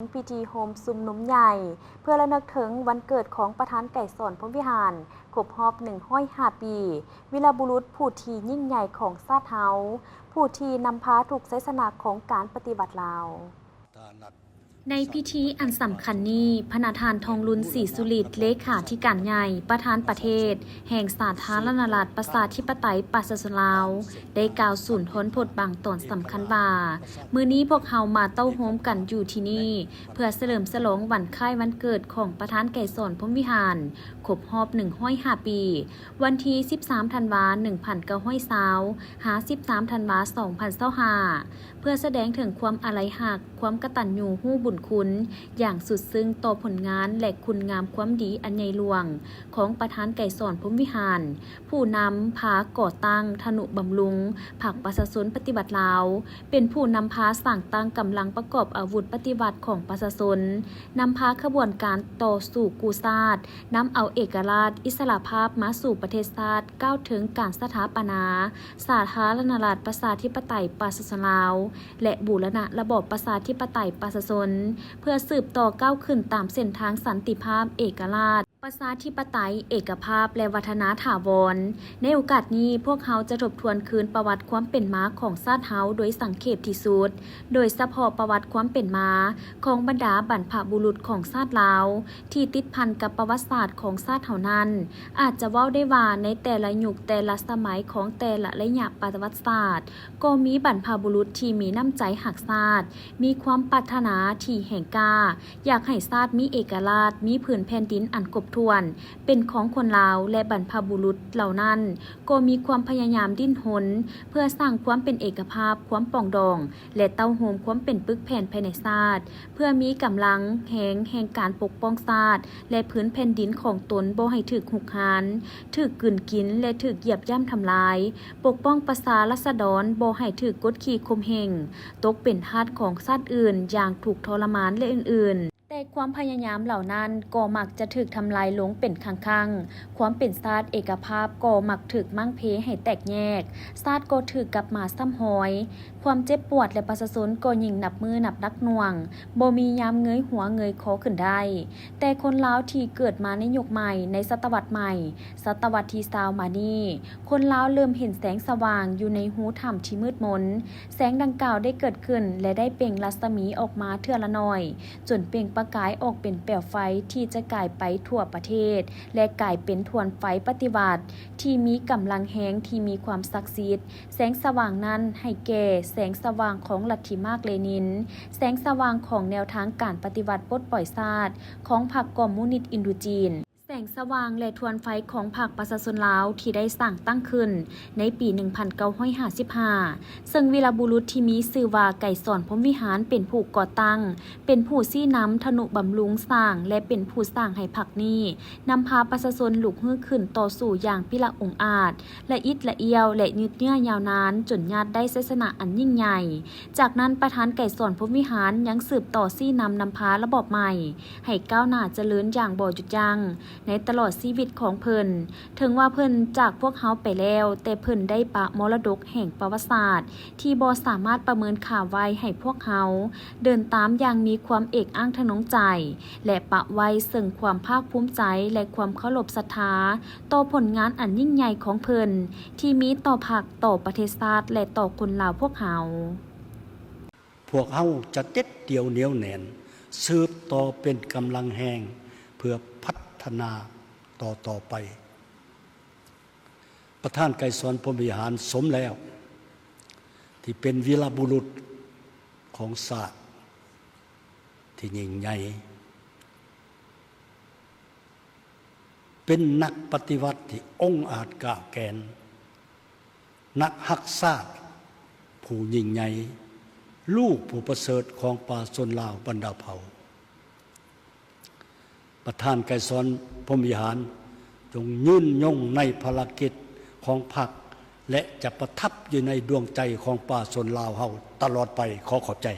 ພິທີໂຮມຊຸມນຸມໃຫຍ່ ເພື່ອລະນຶກເຖິງວັນເກີດຂອງປະທານໄກສອນ ພົມວິຫານ ຄົບຮອບ ໜຶ່ງຮ້ອຍຫ້າ ປີ, ວີລະບຸລຸດຜູ້ທີ່ຍິ່ງໃຫຍ່ຂອງຊາດເຮົາ, ຜູ້ທີ່ນຳພາທຸກໄຊຊະນະຂອງການປະຕິວັດລາວ. ໃນພິທີອັນສຳຄັນນີ້, ພະນະທ່ານ ທອງລຸນ ສີສຸລິດ ເລຂາທິການໃຫຍ່ ປະທານປະເທດແຫ່ງສາທາລະນະລັດ ປະຊາທິປະໄຕ ປະຊາຊົນລາວ ໄດ້ກ່າວສູນທົນພົດບາງຕອນສຳຄັນວ່າ, ມື້ນີ້ພວກເຮົາມາເຕົ້າໂຮມກັນຢູ່ທີ່ນີ້ ເພື່ອສະເຫຼີມສະຫຼອງວັນຄ້າຍວັນເກີດຂອງປະທານໄກສອນ ພົມວິຫານ ຄົບຮອບ ໜຶ່ງຮ້ອຍຫ້າ ປີ, ວັນທີ ສິບສາມ ທັນວາ ໜຶ່ງພັນເກົ້າຮ້ອຍຊາວ ຫາ ສິບສາມ ທັນວາ ສອງພັນຊາວຫ້າ ເພື່ອສະແດງເຖິງຄວາມອາໄລຮັກ, ຄວາມກະຕັນຍູຮູ້ບຸນຄຸນຢ່າງສຸດຊຶ້ງຕໍ່ຜົນງານ ແລະ ຄຸນງາມຄວາມດີອັນໃຫຍ່ຫຼວງຂອງປະທານໄກສອນ ພົມວິຫານ, ຜູ້ນຳພາກໍ່ຕັ້ງ, ທະນຸບຳລຸງພັກປະຊາຊົນປະຕິວັດລາວ, ເປັນຜູ້ນຳພາສ້າງຕັ້ງກຳລັງປະກອບອາວຸດປະຕິວັດຂອງປະຊາຊົນ, ນຳພາຂະບວນການຕໍ່ສູ້ກູ້ຊາດ, ນຳເອົາເອກະລາດ, ອິດສະຫຼະພາບມາສູ່ປະເທດຊາດ, ກ່າວເຖິງການສະຖາປະນາສາທາລະນະລັດ ປະຊາທິປະໄຕ ປະຊາຊົນລາວ ແລະ ບູລະນະລະບອບປະຊາທິປະໄຕ ປະຊາຊົນ ເພື່ອສືບຕໍ່ກ້າວຂຶ້ນຕາມເສັ້ນທາງສັນຕິພາບ, ເອກະລາດ, ປະຊາທິປະໄຕ, ເອກະພາບ ແລະ ວັດທະນາຖາວອນ. ໃນໂອກາດນີ້, ພວກເຮົາຈະທົບທວນຄືນປະຫວັດຄວາມເປັນມາຂອງຊາດເຮົາໂດຍສັງເຂບທີ່ສຸດ, ໂດຍສະເພາະປະຫວັດຄວາມເປັນມາຂອງບັນດາບັນພະບຸລຸດຂອງຊາດລາວ ທີ່ຕິດພັນກັບປະຫວັດສາດຂອງຊາດເຮົານັ້ນ. ອາດຈະເວົ້າໄດ້ວ່າ ໃນແຕ່ລະຍຸກແຕ່ລະສະໄໝຂອງແຕ່ລະໄລຍະປະຫວັດສາດ, ກໍມີບັນພະບຸລຸດທີ່ມີນ້ຳໃຈຮັກຊາດ, ມີຄວາມປາດຖະໜາທີ່ແຮງກ້າ, ຢາກໃຫ້ຊາດມີເອກະລາດ, ມີຜືນແຜ່ນດິນອັນຄົບຖ້ວນ ເປັນຂອງຄົນລາວ ແລະ ບັນພະບຸລຸດເຫຼົ່ານັ້ນກໍມີຄວາມພະຍາຍາມດີ້ນຮົນເພື່ອສ້າງຄວາມເປັນເອກະພາບ, ຄວາມປອງດອງ ແລະ ເຕົ້າໂຮມຄວາມເປັນປຶກແຜ່ນພາຍໃນຊາດ, ເພື່ອມີກຳລັງແຮງແຫ່ງການປົກປ້ອງຊາດ ແລະ ພື້ນແຜ່ນດິນຂອງຕົນບໍ່ໃຫ້ຖືກຮຸກຮານ, ຖືກກືນກິນ ແລະ ຖືກຢຽບຢ່ຳທຳລາຍ, ປົກປ້ອງປະຊາລາສະດອນບໍ່ໃຫ້ຖືກກົດຂີ່ຂົ່ມເຫງ, ຕົກເປັນທາດຂອງຊາດອື່ນຢ່າງທຸກທໍລະມານ ແລະ ອື່ນໆ. ແຕ່ຄວາມພະຍາຍາມເຫຼົ່ານັ້ນກໍມັກຈະຖືກທຳລາຍລົງເປັນຄັ້ງໆ, ຄວາມເປັນຊາດເອກະພາບກໍມັກຖືກມ້າງເພໃຫ້ແຕກແຍກ, ຊາດກໍຖືກກັບມາຊ້ຳຮອຍ, ຄວາມເຈັບປວດ ແລະ ປະຊາຊົນກໍຍິ່ງນັບມື້ນັບໜັກໜ່ວງ, ບໍ່ມີຍາມເງີຍຫົວເງີຍຄໍຂຶ້ນໄດ້. ແຕ່ຄົນລາວທີ່ເກີດມາໃນຍຸກໃໝ່, ໃນສະຕະວັດໃໝ່, ສະຕະວັດທີຊາວມານີ້, ຄົນລາວເລີ່ມເຫັນແສງສະຫວ່າງຢູ່ໃນຮູຖ້ຳທີ່ມືດມົນ. ແສງດັ່ງກ່າວໄດ້ເກີດຂຶ້ນ ແລະ ໄດ້ເປັ່ງລັດສະໝີອອກມາເທື່ອລະໜ້ອຍ, ຈົນເປັ່ງປະກາຍອອກເປັນແປວໄຟທີ່ຈະກາຍໄປທົ່ວປະເທດ ແລະ ກາຍເປັນທວນໄຟປະຕິວັດທີ່ມີກຳລັງແຮງ, ທີ່ມີຄວາມສັກສິດ. ແສງສະຫວ່າງນັ້ນໃຫ້ແກ່ແສງສະຫວ່າງຂອງລັດທິມາກເລນິນ, ແສງສະຫວ່າງຂອງແນວທາງການປະຕິວັດປົດປ່ອຍຊາດຂອງພັກຄອມມູນິດອິນໂດຈີນ. ແສງສະຫວ່າງ ແລະ ທວນໄຟຂອງພັກປະຊາຊົນລາວທີ່ໄດ້ສ້າງຕັ້ງຂຶ້ນໃນປີໜຶ່ງພັນເກົ້າຮ້ອຍຫ້າສິບຫ້າ ເຊິ່ງວີລະບຸລຸດທີ່ມີຊື່ວ່າ ໄກສອນ ພົມວິຫານ ເປັນຜູ້ກໍ່ຕັ້ງ, ເປັນຜູ້ຊີ້ນຳ, ທະນຸບຳລຸງສ້າງ ແລະ ເປັນຜູ້ສ້າງໃຫ້ພັກນີ້ນຳພາປະຊາຊົນລຸກຮືຂຶ້ນຕໍ່ສູ້ຢ່າງພິລະອົງອາດ, ລະອິດລະອ້ຽວ ແລະ ຍືດເຍື້ອຍາວນານ ຈົນຍາດໄດ້ໄຊຊະນະອັນຍິ່ງໃຫຍ່. ຈາກນັ້ນ ປະທານໄກສອນ ພົມວິຫານ ຍັງສືບຕໍ່ຊີ້ນຳນຳພາລະບອບໃໝ່ ໃຫ້ກ້າວໜ້າຈະເລີນຢ່າງບໍ່ຢຸດຢັ້ງໃນຕະຫຼອດຊີວິດຂອງເພິ່ນ. ເຖິງວ່າເພິ່ນຈາກພວກເຮົາໄປແລ້ວ, ແຕ່ເພິ່ນໄດ້ປະມໍລະດົກແຫ່ງປະຫວັດສາດທີ່ບໍ່ສາມາດປະເມີນຄ່າໄວ້ໃຫ້ພວກເຮົາເດີນຕາມຢ່າງມີຄວາມເອກອ້າງທະນົງໃຈ ແລະ ປະໄວ້ເຊິ່ງຄວາມພາກພູມໃຈ ແລະ ຄວາມເຄົາລົບສັດທາຕໍ່ຜົນງານອັນຍິ່ງໃຫຍ່ຂອງເພິ່ນ ທີ່ມີຕໍ່ພັກ, ຕໍ່ປະເທດຊາດ ແລະ ຕໍ່ຄົນລາວພວກເຮົາ. ພວກເຮົາຈະເດັດດ່ຽວໜຽວແໜ້ນ, ສືບຕໍ່ເປັນກຳລັງແຮງເພື່ອພັດທະນາຕໍ່ໆໄປ. ປະທານໄກສອນ ພົມວິຫານ ສົມແລ້ວທີ່ເປັນວີລະບຸລຸດຂອງຊາດທີ່ຍິ່ງໃຫຍ່, ເປັນນັກປະຕິວັດທີ່ອົງອາດກ້າແກ່ນ, ນັກຮັກຊາດຜູ້ຍິ່ງໃຫຍ່, ລູກຜູ້ປະເສີດຂອງປະຊາຊົນລາວບັນດາເຜົ່າ. ປະທານໄກສອນ ພົມວິຫານ ຈົ່ງຍືນຍົງໃນພາລະກິດຂອງພັກ ແລະ ຈະປະທັບຢູ່ໃນດວງໃຈຂອງປະຊາຊົນລາວເຮົາຕະຫຼອດໄປ. ຂໍຂອບໃຈ.